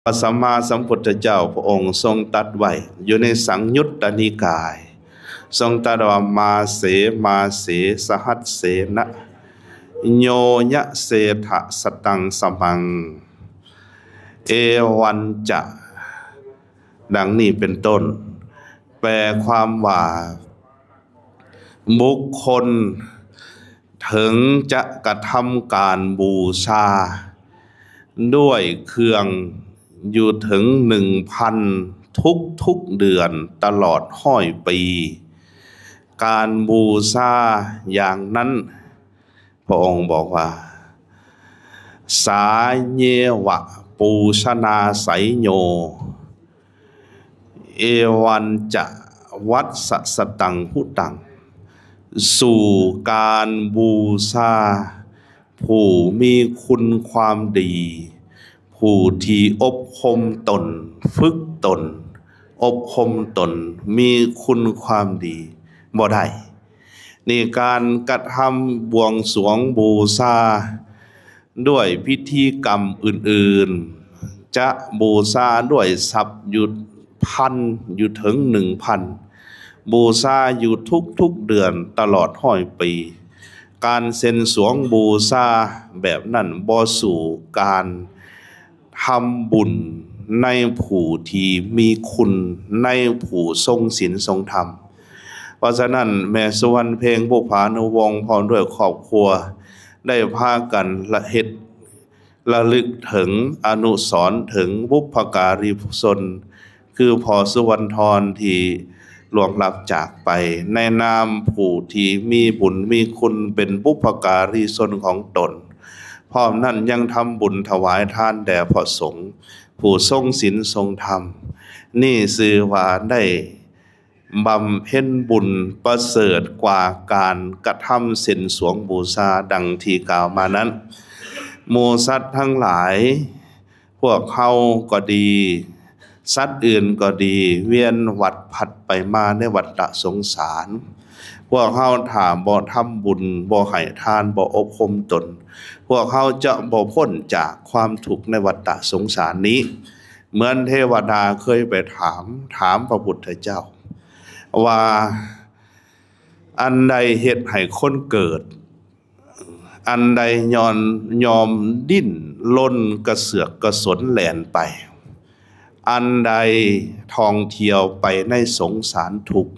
ພະສຳມາສຳພຸດທະເຈົ້າພະອົງຊົງຕັດໄວ້ຢູ່ໃນສັງຍຸດຕະນິກາຍ ຊົງຕັດວ່າ ມາເສ ມາເສ ສະຫັດເສນະ ໂຍຍະເສຖະສະຕັງສະມັງ ເອວັນຈະ ດັ່ງນີ້ເປັນຕົ້ນ. ແປຄວາມວ່າ ບຸກຄົນເຖິງຈະກະທຳການບູຊາດ້ວຍເຄື່ອງຢູ່ເຖິງໜຶ່ງພັນທຸກໆເດືອນຕະຫຼອດຮ້ອຍປີ, ການບູຊາຢ່າງນັ້ນ ພະອົງບອກວ່າ ສາເຍວະ ປູຊະນາໄສໂຍ ເອວັນຈະ ວັດສະສະຕັງ ຮຸຕັງ ສູ່ການບູຊາຜູ້ມີຄຸນຄວາມດີ ຜູ້ທີ່ອົບຮົມຕົນ, ຝຶກຕົນ, ອົບຮົມຕົນ, ມີຄຸນຄວາມດີບໍ່ໄດ້. ນີ້ການກະທຳບວງສວງບູຊາດ້ວຍພິທີກຳອື່ນໆ, ຈະບູຊາດ້ວຍຊັບຢູ່ພັນ, ຢູ່ເຖິງໜຶ່ງພັນ, ບູຊາຢູ່ທຸກໆເດືອນຕະຫຼອດຮ້ອຍປີ. ການເສັນສວງບູຊາແບບນັ້ນບໍ່ສູ້ການ ທຳບຸນໃນຜູ້ທີ່ມີຄຸນ, ໃນຜູ້ຊົງສິນຊົງທຳ. ເພາະສະນັ້ນ ແມ່ສຸວັນເພັງ ບຸບພານຸວົງ ພ້ອມດ້ວຍຄອບຄົວ ໄດ້ພາກັນລະເຮັດລະລຶກເຖິງ ອະນຸສອນເຖິງບຸບພະກາລີຊົນ ຄືພໍ່ສຸວັນທອນທີ່ລ່ວງລັບຈາກໄປ ໃນນາມຜູ້ທີ່ມີບຸນມີຄຸນເປັນບຸບພະກາລີຊົນຂອງຕົນ. ພ້ອມນັ້ນຍັງທຳບຸນຖວາຍທານແດ່ພະສົງຜູ້ຊົງສິນຊົງທຳ. ນີ້ຊື່ວ່າໄດ້ບຳເພັນບຸນປະເສີດກວ່າການກະທຳເສັນສວງບູຊາດັ່ງທີ່ກ່າວມານັ້ນ. ໝູ່ສັດທັງຫຼາຍ ພວກເຮົາກໍດີ, ສັດອື່ນກໍດີ, ວຽນວັດຜັດໄປມາໃນວັດຕະສົງສານ. ພວກເຮົາຖ້າບໍ່ທຳບຸນ, ບໍ່ໃຫ້ທານ, ບໍ່ອົບຮົມຕົນ, ພວກເຮົາຈະບໍ່ພົ້ນຈາກຄວາມທຸກໃນວັດຕະສົງສານນີ້. ເໝືອນເທວະດາເຄີຍໄປຖາມ, ຖາມພະພຸດທະເຈົ້າວ່າ ອັນໃດເຮັດໃຫ້ຄົນເກີດ? ອັນໃດຍອມ, ຍອມດີ້ນລົນກະເສືອກກະສົນແລ່ນໄປ? ອັນໃດທ່ອງທ່ຽວໄປໃນສົງສານທຸກ?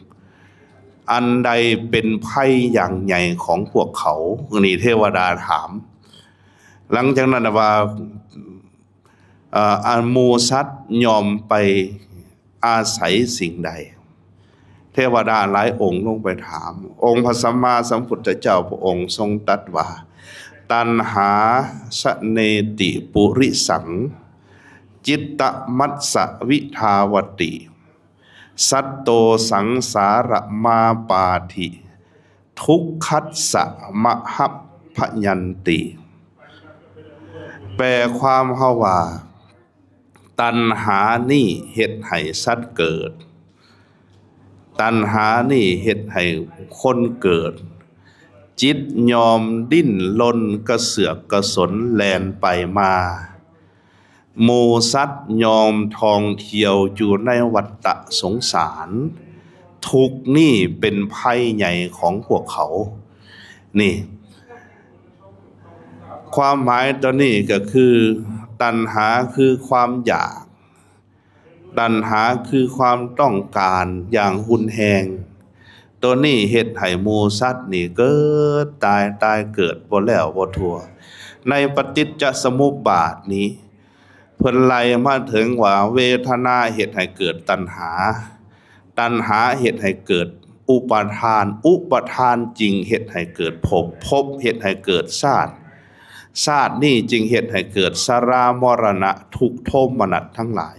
ອັນໃດເປັນໄພຢ່າງໃຫຍ່ຂອງພວກເຂົາ? ນີ້ເທວະດາຖາມ. ຫຼັງຈາກນັ້ນວ່າ ເອີ ອັນໝູ່ສັດຍອມໄປອາໄສສິ່ງໃດ? ເທວະດາຫຼາຍອົງລົງໄປຖາມ. ອົງພະສຳມາສຳພຸດທະເຈົ້າພະອົງຊົງຕັດວ່າ ຕັນຫາສະເນຕິປຸລິສັງ ຈິດຕະມັດສະວິທາວະຕິ ສັດໂຕສັງສາຣະມາປາທິ ທຸກຂັດສະມະຫະພະຍັນຕິ. ແປຄວາມເຮົາວ່າ ຕັນຫານີ້ເຮັດໃຫ້ສັດເກີດ, ຕັນຫານີ້ເຮັດໃຫ້ຄົນເກີດ, ຈິດຍອມດີ້ນລົນກະເສືອກກະສົນແລ່ນໄປມາ. ໝູ່ສັດຍອມທ່ອງທ່ຽວຢູ່ໃນວັດຕະສົງສານ, ທຸກນີ້ເປັນໄພໃຫຍ່ຂອງພວກເຂົາ. ນີ້ ຄວາມໝາຍຕົວນີ້ກໍຄື ຕັນຫາຄືຄວາມຢາກ, ຕັນຫາຄືຄວາມຕ້ອງການຢ່າງຮຸນແຮງ. ຕົວນີ້ເຮັດໃຫ້ໝູ່ສັດນີ້ເກີດຕາຍ, ຕາຍເກີດບໍ່ແລ້ວບໍ່ທົ່ວ. ໃນປະຕິດຈະສະມຸບບາດນີ້ ເພິ່ນໄລ່ມາເຖິງວ່າ ເວທະນາເຮັດໃຫ້ເກີດຕັນຫາ, ຕັນຫາເຮັດໃຫ້ເກີດອຸປາທານ, ອຸປາທານຈຶ່ງເຮັດໃຫ້ເກີດພົບ, ພົບເຮັດໃຫ້ເກີດຊາດ, ຊາດນີ້ຈຶ່ງເຮັດໃຫ້ເກີດຊະລາ ມໍລະນະ ທຸກໂທມະນັດທັງຫຼາຍ.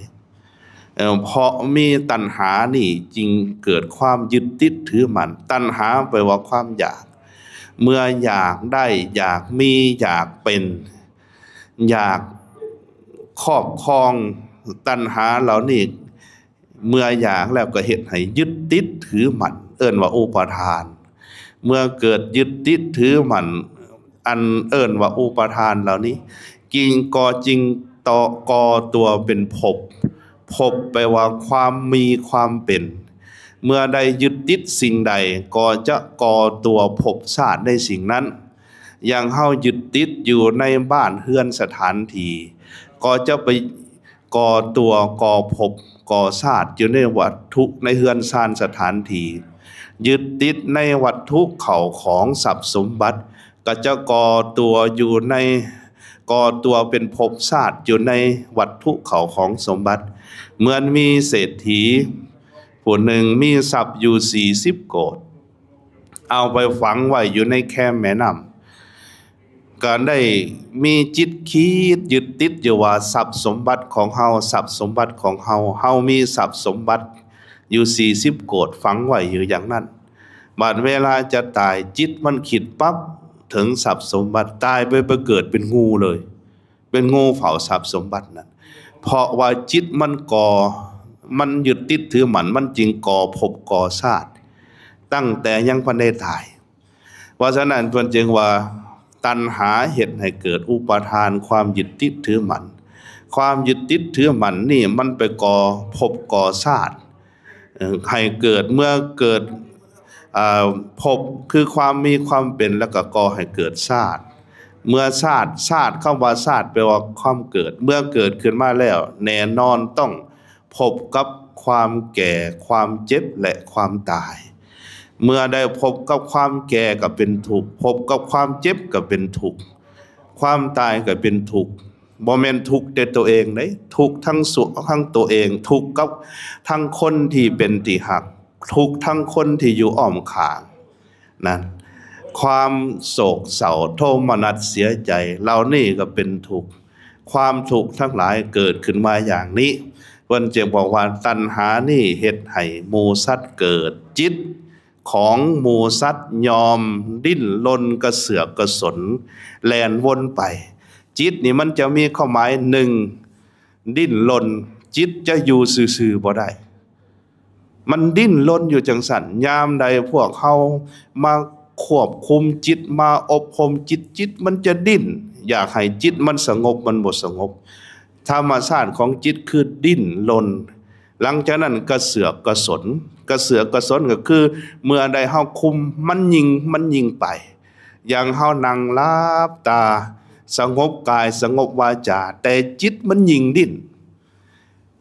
ເອີ ເພາະມີຕັນຫານີ້ຈຶ່ງເກີດຄວາມຍຶດຕິດຖືໝັ້ນ. ຕັນຫາແປວ່າຄວາມຢາກ, ເມື່ອຢາກໄດ້, ຢາກມີ, ຢາກເປັນ, ຢາກຄອບຄອງ, ຕັນຫາເຫຼົ່ານີ້ ເມື່ອຢາກແລ້ວກໍເຮັດໃຫ້ຍຶດຕິດຖືໝັ້ນ, ເອີ້ນວ່າອຸປາທານ. ເມື່ອເກີດຍຶດຕິດຖືໝັ້ນ, ອັນເອີ້ນວ່າອຸປາທານເຫຼົ່ານີ້ ຈຶ່ງກໍຈຶ່ງ ຕໍ່ ກໍ່ຕົວເປັນພົບ. ພົບແປວ່າຄວາມມີຄວາມເປັນ. ເມື່ອໃດຍຶດຕິດສິ່ງໃດ ກໍຈະກໍ່ຕົວພົບຊາດໃນສິ່ງນັ້ນ. ຢ່າງເຮົາຍຶດຕິດຢູ່ໃນບ້ານເຮືອນສະຖານທີ່ ກໍຈະໄປກໍ່ຕົວກໍ່ພົບກໍ່ຊາດຢູ່ໃນວັດຖຸ ໃນເຮືອນຊານສະຖານທີ່. ຍຶດຕິດໃນວັດຖຸເຂົ້າຂອງຊັບສົມບັດ ກໍຈະກໍ່ຕົວຢູ່ໃນ ກໍ່ຕົວເປັນພົບຊາດຢູ່ໃນວັດຖຸເຂົ້າຂອງສົມບັດ. ເໝືອນມີເສດຖີຜູ້ໜຶ່ງມີຊັບຢູ່ສີ່ສິບໂກດ ເອົາໄປຝັງໄວ້ຢູ່ໃນແຄມແມ່ນ້ຳ ກໍໄດ້ມີຈິດຄິດຍຶດຕິດຢູ່ວ່າຊັບສົມບັດຂອງເຮົາ, ຊັບສົມບັດຂອງເຮົາ, ເຮົາມີຊັບສົມບັດຢູ່ສີ່ສິບໂກດ ຝັງໄວ້ຢູ່ຢ່າງນັ້ນ. ບາດເວລາຈະຕາຍ ຈິດມັນຄິດປັບເຖິງຊັບສົມບັດ, ຕາຍໄປ ໄປເກີດເປັນງູເລີຍ, ເປັນງູເຝົ້າຊັບສົມບັດນັ້ນ. ເພາະວ່າຈິດມັນກໍ່ ມັນຍຶດຕິດຖືໝັ້ນ, ມັນຈຶ່ງກໍ່ພົບກໍ່ຊາດ ຕັ້ງແຕ່ຍັງບໍ່ທັນໄດ້ຕາຍ. ເພາະສະນັ້ນເພິ່ນຈຶ່ງວ່າ ຕັນຫາເຮັດໃຫ້ເກີດອຸປາທານ ຄວາມຍຶດຕິດຖືໝັ້ນ. ຄວາມຍຶດຕິດຖືໝັ້ນນີ້ ມັນໄປກໍ່ພົບກໍ່ຊາດ ເອີ ໃຫ້ເກີດ ເມື່ອເກີດ ອ່າ ພົບ ຄືຄວາມມີຄວາມເປັນ ແລ້ວກໍກໍ່ໃຫ້ເກີດຊາດ. ເມື່ອຊາດ ຊາດ ຄຳວ່າຊາດແປວ່າຄວາມເກີດ. ເມື່ອເກີດຂຶ້ນມາແລ້ວ ແນ່ນອນຕ້ອງ ພົບກັບຄວາມແກ່, ຄວາມເຈັບ ແລະ ຄວາມຕາຍ. ເມື່ອໄດ້ພົບກັບຄວາມແກ່ກໍເປັນທຸກ, ພົບກັບຄວາມເຈັບກໍເປັນທຸກ, ຄວາມຕາຍກໍເປັນທຸກ. ບໍ່ແມ່ນທຸກແຕ່ຕົວເອງເດ້, ທຸກທັງຕົວເອງ, ທຸກກັບທັງຄົນທີ່ເປັນທີ່ຮັກ, ທຸກທັງຄົນທີ່ຢູ່ອ້ອມຂ້າງ. ນັ້ນ ຄວາມໂສກເສົ້າໂທມະນັດເສຍໃຈເຫຼົ່ານີ້ກໍເປັນທຸກ. ຄວາມທຸກທັງຫຼາຍເກີດຂຶ້ນມາຢ່າງນີ້. ເພິ່ນຈຶ່ງບອກວ່າ ຕັນຫານີ້ເຮັດໃຫ້ໝູ່ສັດເກີດ. ຈິດຂອງໝູ່ສັດຍ່ອມດີ້ນລົນກະເສືອກກະສົນ ແລ່ນວົນໄປ. ຈິດນີ້ມັນຈະມີຄວາມໝາຍ ໜຶ່ງ ດີ້ນລົນ, ຈິດຈະຢູ່ຊື່ໆບໍ່ໄດ້. ມັນດີ້ນລົນຢູ່ຈັ່ງຊັ້ນ. ຍາມໃດພວກເຮົາມາຄວບຄຸມຈິດ, ມາອົບຮົມຈິດ, ຈິດມັນຈະດີ້ນ, ຢາກໃຫ້ຈິດມັນສະຫງົບ, ມັນບໍ່ສະຫງົບ. ທຳມະຊາດຂອງຈິດຄືດີ້ນລົນ. ຫຼັງຈາກນັ້ນກະເສືອກກະສົນ. ກະເສືອກກະສົນກໍຄື ເມື່ອໃດເຮົາຄຸມມັນຍິ່ງ, ມັນຍິ່ງໄປ. ຢ່າງເຮົານັ່ງຫຼັບຕາ, ສະຫງົບກາຍ, ສະຫງົບວາຈາ, ແຕ່ຈິດມັນຍິ່ງດີ້ນ.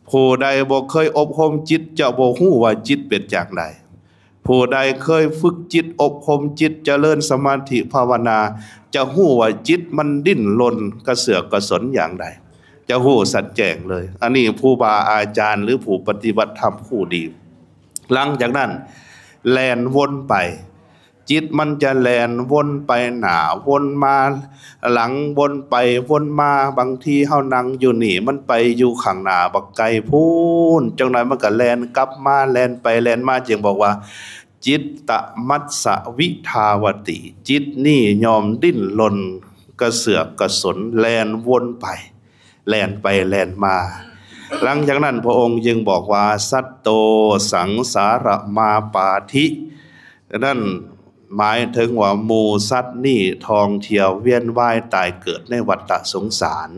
ຜູ້ໃດບໍ່ເຄີຍອົບຮົມຈິດ ຈະບໍ່ຮູ້ວ່າຈິດເປັນຢ່າງໃດ. ຜູ້ໃດເຄີຍຝຶກຈິດ, ອົບຮົມຈິດ, ຈະເລີນສະມາທິພາວະນາ, ຈະຮູ້ວ່າຈິດມັນດີ້ນລົນກະເສືອກກະສົນຢ່າງໃດ, ຈະຮູ້ຊັດແຈ້ງເລີຍ. ອັນນີ້ຜູ້ບາອາຈານ ຫຼື ຜູ້ປະຕິບັດທຳຮູ້ດີ. ຫຼັງຈາກນັ້ນແລ່ນວົນໄປ. ຈິດມັນຈະແລ່ນວົນໄປໜ້າ ວົນມາຫຼັງ ວົນໄປວົນມາ. ບາງທີເຮົານັ່ງຢູ່ນີ້ ມັນໄປຢູ່ຂ້າງໜ້າບັກໄກພຸ້ນ, ຈັກໜ້ອຍມັນກໍແລ່ນກັບມາ, ແລ່ນໄປແລ່ນມາ. ຈຶ່ງບອກວ່າ ຈິດຕະມັດສະວິທາວະຕິ, ຈິດນີ້ຍ່ອມດີ້ນລົນກະເສືອກກະສົນ ແລ່ນວົນໄປ ແລ່ນໄປແລ່ນມາ. ຫຼັງຈາກນັ້ນພະອົງຈຶ່ງບອກວ່າ ສັດໂຕສັງສາຣະມາປາທິ. ນັ້ນໝາຍເຖິງວ່າໝູ່ສັດນີ້ທ່ອງທ່ຽວວຽນວ່າຍຕາຍເກີດໃນວັດຕະສົງສານ.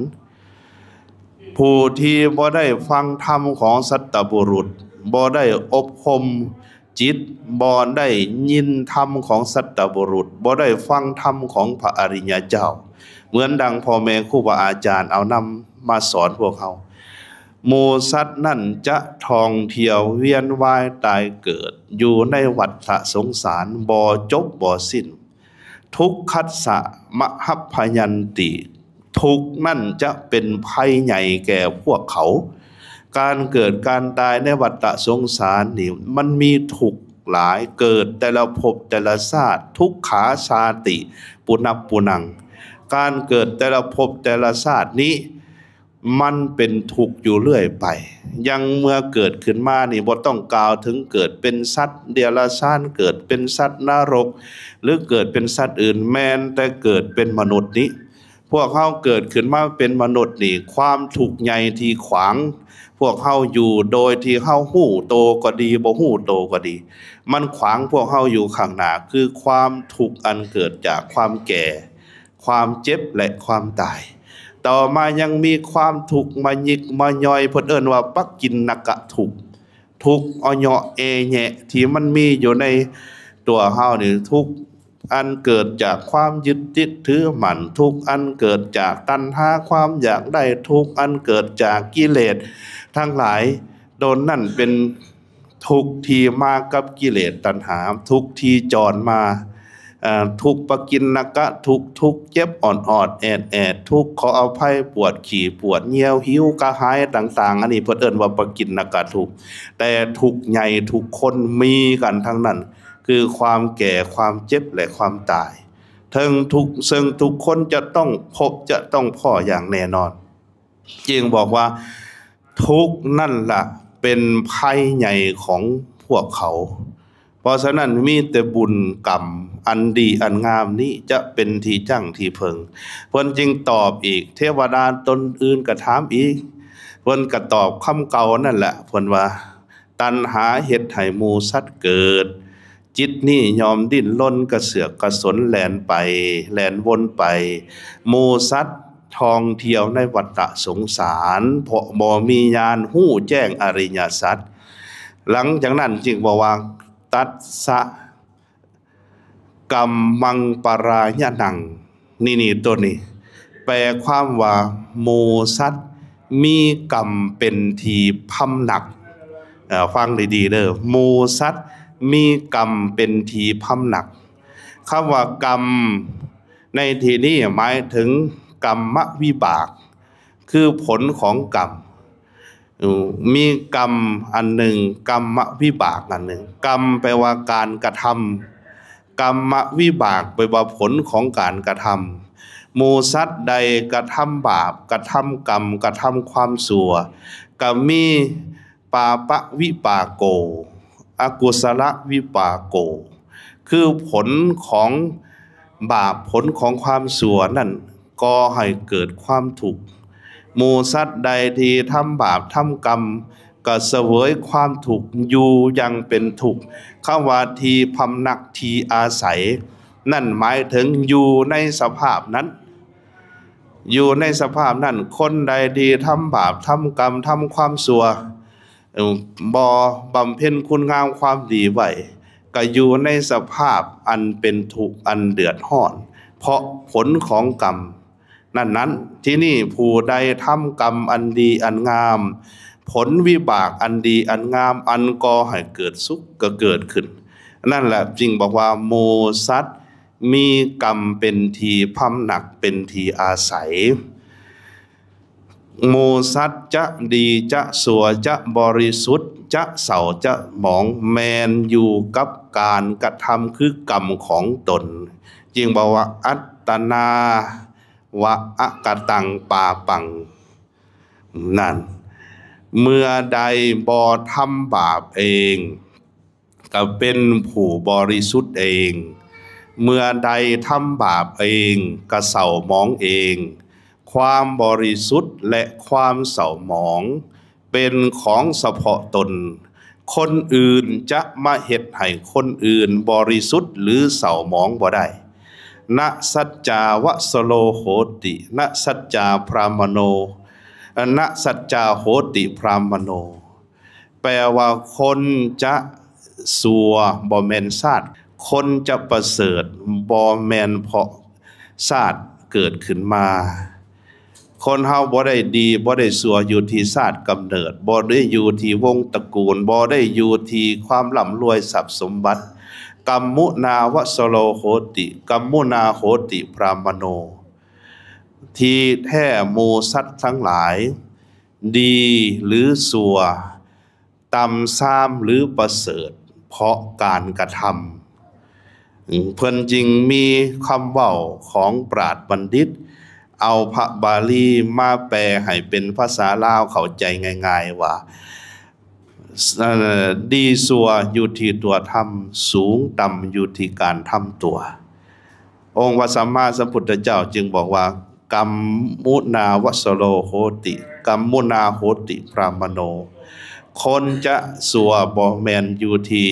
ຜູ້ທີ່ບໍ່ໄດ້ຟັງທຳຂອງສັດຕະບຸລຸດ, ບໍ່ໄດ້ອົບຮົມ ຈິດ ບໍ່ໄດ້ຍິນທຳຂອງສັດຕະບຸລຸດ, ບໍ່ໄດ້ຟັງທຳຂອງພະອະລິຍະເຈົ້າ ເໝືອນດັ່ງພໍ່ແມ່ຄູບາອາຈານເອົານຳມາສອນພວກເຮົາ, ໝູ່ສັດນັ້ນຈະທ່ອງທ່ຽວວຽນວ່າຍຕາຍເກີດຢູ່ໃນວັດຕະສົງສານບໍ່ຈົບບໍ່ສິ້ນ. ທຸກຂັດສະມະຫັບພະຍັນຕິ, ທຸກນັ້ນຈະເປັນໄພໃຫຍ່ແກ່ພວກເຂົາ. ການເກີດການຕາຍໃນວັດຕະສົງສານນີ້ ມັນມີທຸກຫຼາຍ, ເກີດແຕ່ລະພົບແຕ່ລະຊາດ, ທຸກຂາຊາຕິ ປຸນະປຸນັງ. ການເກີດແຕ່ລະພົບແຕ່ລະຊາດນີ້ ມັນເປັນທຸກຢູ່ເລື້ອຍໄປ. ຢ່າງເມື່ອເກີດຂຶ້ນມານີ້ ບໍ່ຕ້ອງກ່າວເຖິງເກີດເປັນສັດເດຍລະສານ, ເກີດເປັນສັດນະລົກ ຫຼື ເກີດເປັນສັດອື່ນ, ແມ່ນແຕ່ເກີດເປັນມະນຸດນີ້ ພວກເຮົາເກີດຂຶ້ນມາເປັນມະນຸດນີ້, ຄວາມທຸກໃຫຍ່ທີ່ຂວາງພວກເຮົາຢູ່ ໂດຍທີ່ເຮົາຮູ້ໂຕກໍດີ ບໍ່ຮູ້ໂຕກໍດີ, ມັນຂວາງພວກເຮົາຢູ່ຂ້າງໜ້າ ຄືຄວາມທຸກອັນເກີດຈາກຄວາມແກ່, ຄວາມເຈັບ ແລະ ຄວາມຕາຍ. ຕໍ່ມາຍັງມີຄວາມທຸກມາຍິກມາຍ່ອຍ ເພິ່ນເອີ້ນວ່າປະກິນນະກະທຸກ ທຸກເອາະເຍາະແອແຍະທີ່ມັນມີຢູ່ໃນຕົວເຮົານີ້ ທຸກອັນເກີດຈາກຄວາມຍຶດຕິດຖືໝັ້ນ ທຸກອັນເກີດຈາກຕັນຫາຄວາມຢາກໄດ້ ທຸກອັນເກີດຈາກກິເລດທັງຫຼາຍ ໂຕນັ້ນເປັນ ທຸກທີ່ມາກັບກິເລດຕັນຫາ ທຸກທີ່ຈອນມາ ເອີ ທຸກປະກິນນະກະທຸກ ທຸກເຈັບອອດໆແອດໆ ທຸກ ຂໍອະໄພ ປວດຂີ້ປວດຍ່ຽວ ຫິວກະຫາຍຕ່າງໆ ອັນນີ້ເພິ່ນເອີ້ນວ່າປະກິນນະກະທຸກ ແຕ່ທຸກໃຫຍ່ທຸກຄົນມີກັນທັງນັ້ນ ຄືຄວາມແກ່ ຄວາມເຈັບ ແລະ ຄວາມຕາຍ ເຊິ່ງທຸກ ເຊິ່ງທຸກຄົນຈະຕ້ອງພົບ ຈະຕ້ອງພໍ້ຢ່າງແນ່ນອນ. ຈຶ່ງບອກວ່າທຸກນັ້ນລະເປັນໄພໃຫຍ່ຂອງພວກເຂົາ. ເພາະສະນັ້ນມີແຕ່ບຸນກຳອັນດີອັນງາມນີ້ຈະເປັນທີ່ຢັ້ງທີ່ເພິ່ງ. ເພິ່ນຈຶ່ງຕອບອີກ, ເທວະດາຕົນອື່ນກໍຖາມອີກ, ເພິ່ນກໍຕອບຄຳເກົ່ານັ້ນແຫຼະ. ເພິ່ນວ່າ ຕັນຫາເຮັດໃຫ້ໝູສັດເກີດ, ຈິດນີ້ຍ່ອມດີ້ນລົນກະເສືອກກະສົນແລ່ນໄປແລ່ນວົນໄປ, ໝູສັດທ່ອງທ່ຽວໃນວັດຕະສົງສານ ເພາະບໍ່ມີຍານຮູ້ແຈ້ງອະລິຍະສັດ. ຫຼັງຈາກນັ້ນຈຶ່ງບອກວ່າ ຕັດສະ ກຳມັງປະລາຍະນັງ ນີ້ ນີ້ ໂຕນີ້ ແປຄວາມວ່າ ໝູສັດມີກຳເປັນທີ່ພຳນັກ. ເອີ ຟັງດີໆເດີ, ໝູສັດມີກຳເປັນທີ່ພຳນັກ. ຄຳວ່າກຳໃນທີ່ນີ້ໝາຍເຖິງກຳມະວິບາກ ຄືຜົນຂອງກຳ. ເອີ ມີກຳອັນໜຶ່ງ, ກຳມະວິບາກອັນໜຶ່ງ. ກຳແປວ່າການກະທຳ, ກຳມະວິບາກແປວ່າຜົນຂອງການກະທຳ. ໝູສັດໃດກະທຳບາບ, ກະທຳກຳ, ກະທຳຄວາມຊົ່ວ, ກະມີປາປະວິປາໂກ, ອະກຸສະລະວິປາໂກ, ຄືຜົນຂອງບາບ, ຜົນຂອງຄວາມຊົ່ວນັ້ນ ກໍ່ໃຫ້ເກີດຄວາມທຸກ. ໝູສັດໃດທີ່ທຳບາບທຳກຳ ກໍສະເຫວີຍຄວາມທຸກ ຢູ່ຢ່າງເປັນທຸກ. ຄຳວ່າທີ່ພຳນັກ ທີ່ອາໄສ ນັ້ນໝາຍເຖິງຢູ່ໃນສະພາບນັ້ນ, ຢູ່ໃນສະພາບນັ້ນ. ຄົນໃດທີ່ທຳບາບທຳກຳ ທຳຄວາມຊົ່ວ ເອີ ບໍ່ບຳເພັນຄຸນງາມຄວາມດີໄວ້ ກໍຢູ່ໃນສະພາບອັນເປັນທຸກ ອັນເດືອດຮ້ອນ ເພາະຜົນຂອງກຳນັ້ນໆ. ທີນີ້ຜູ້ໃດທຳກຳອັນດີອັນງາມ ຜົນວິບາກອັນດີອັນງາມ ອັນກໍ່ໃຫ້ເກີດສຸກກໍເກີດຂຶ້ນ. ນັ້ນແຫຼະຈຶ່ງບອກວ່າ ໝູສັດມີກຳເປັນທີ່ພຳນັກ ເປັນທີ່ອາໄສ. ໝູສັດຈະດີຈະຊົ່ວ ຈະບໍລິສຸດຈະເສົ້າຈະໝອງ ແມ່ນຢູ່ກັບການກະທຳ ຄືກຳຂອງຕົນ. ຈຶ່ງບອກວ່າ ອັດຕະນາວະອະກະຕັງປາປັງ ນັ້ນ ເມື່ອໃດບໍ່ທຳບາບເອງ ກໍເປັນຜູ້ບໍລິສຸດເອງ, ເມື່ອໃດທຳບາບເອງ ກໍເສົ້າໝອງເອງ. ຄວາມບໍລິສຸດ ແລະ ຄວາມເສົ້າໝອງ ເປັນຂອງສະເພາະຕົນ, ຄົນອື່ນຈະມາເຮັດໃຫ້ຄົນອື່ນບໍລິສຸດ ຫຼື ເສົ້າໝອງບໍ່ໄດ້. ນະສັດຈາວະສະໂລໂຫຕິ ນະສັດຈາພຣາມະໂນ ນະສັດຈາໂຫຕິພຣາມະໂນ. ແປວ່າຄົນຈະຊົ່ວບໍ່ແມ່ນຊາດ, ຄົນຈະປະເສີດບໍ່ແມ່ນເພາະຊາດເກີດຂຶ້ນມາ. ຄົນເຮົາບໍ່ໄດ້ດີ ບໍ່ໄດ້ຊົ່ວຢູ່ທີ່ຊາດກຳເນີດ, ບໍ່ໄດ້ຢູ່ທີ່ວົງຕະກູນ, ບໍ່ໄດ້ຢູ່ທີ່ຄວາມລ່ຳລວຍຊັບສົມບັດ. ກຳມຸນາວະສະໂລໂຫຕິ ກຳມຸນາໂຫຕິພຣາມະໂນ. ທີ່ແທ້ໝູສັດທັງຫຼາຍ ດີ ຫຼື ຊົ່ວ ຕ່ຳຊາມ ຫຼື ປະເສີດ ເພາະການກະທຳ. ເພິ່ນຈຶ່ງມີຄຳເວົ້າຂອງປາດບັນດິດ ເອົາພະບາລີມາແປໃຫ້ເປັນພາສາລາວເຂົ້າໃຈງ່າຍໆວ່າ ເອີ ດີຊົ່ວຢູ່ທີ່ຕົວທຳ, ສູງຕ່ຳຢູ່ທີ່ການທຳຕົວ. ອົງພະສຳມາສຳພຸດທະເຈົ້າຈຶ່ງບອກວ່າ ກຳມຸນາວະສະໂລໂຫຕິ ກຳມຸນາໂຫຕິພຣາມະໂນ. ຄົນຈະຊົ່ວບໍ່ແມ່ນຢູ່ທີ່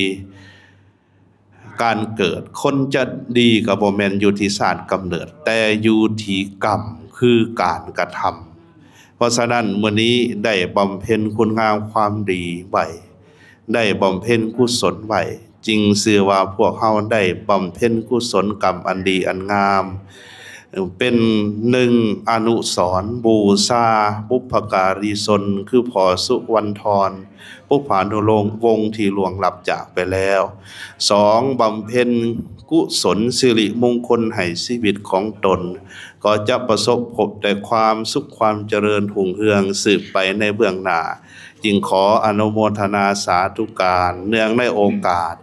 ການເກີດ, ຄົນຈະດີກໍບໍ່ແມ່ນຢູ່ທີ່ຊາດກຳເນີດ, ແຕ່ຢູ່ທີ່ກຳ ຄືການກະທຳ. ເພາະສະນັ້ນ ມື້ນີ້ໄດ້ບຳເພັນຄຸນງາມຄວາມດີໄວ້, ໄດ້ບຳເພັນກຸສົນໄວ້, ຈຶ່ງຊື່ວ່າພວກເຮົາໄດ້ບຳເພັນກຸສົນກຳອັນດີອັນງາມ, ເປັນໜຶ່ງອະນຸສອນບູຊາບຸບພະກາລີຊົນ ຄືພໍ່ສຸວັນທອນ ບຸບພານຸວົງ ວົງທີ່ລ່ວງລັບຈາກໄປແລ້ວ. ສອງ ບຳເພັນກຸສົນສິລິມຸງຄຸນໃຫ້ຊີວິດຂອງຕົນ ກໍຈະປະສົບພົບແຕ່ຄວາມສຸກຄວາມຈະເລີນຮຸ່ງເຮືອງສືບໄປໃນເບື້ອງໜ້າ. ຈຶ່ງຂໍອະນຸໂມທະນາສາທຸການ ເນື່ອງໃນໂອກາດ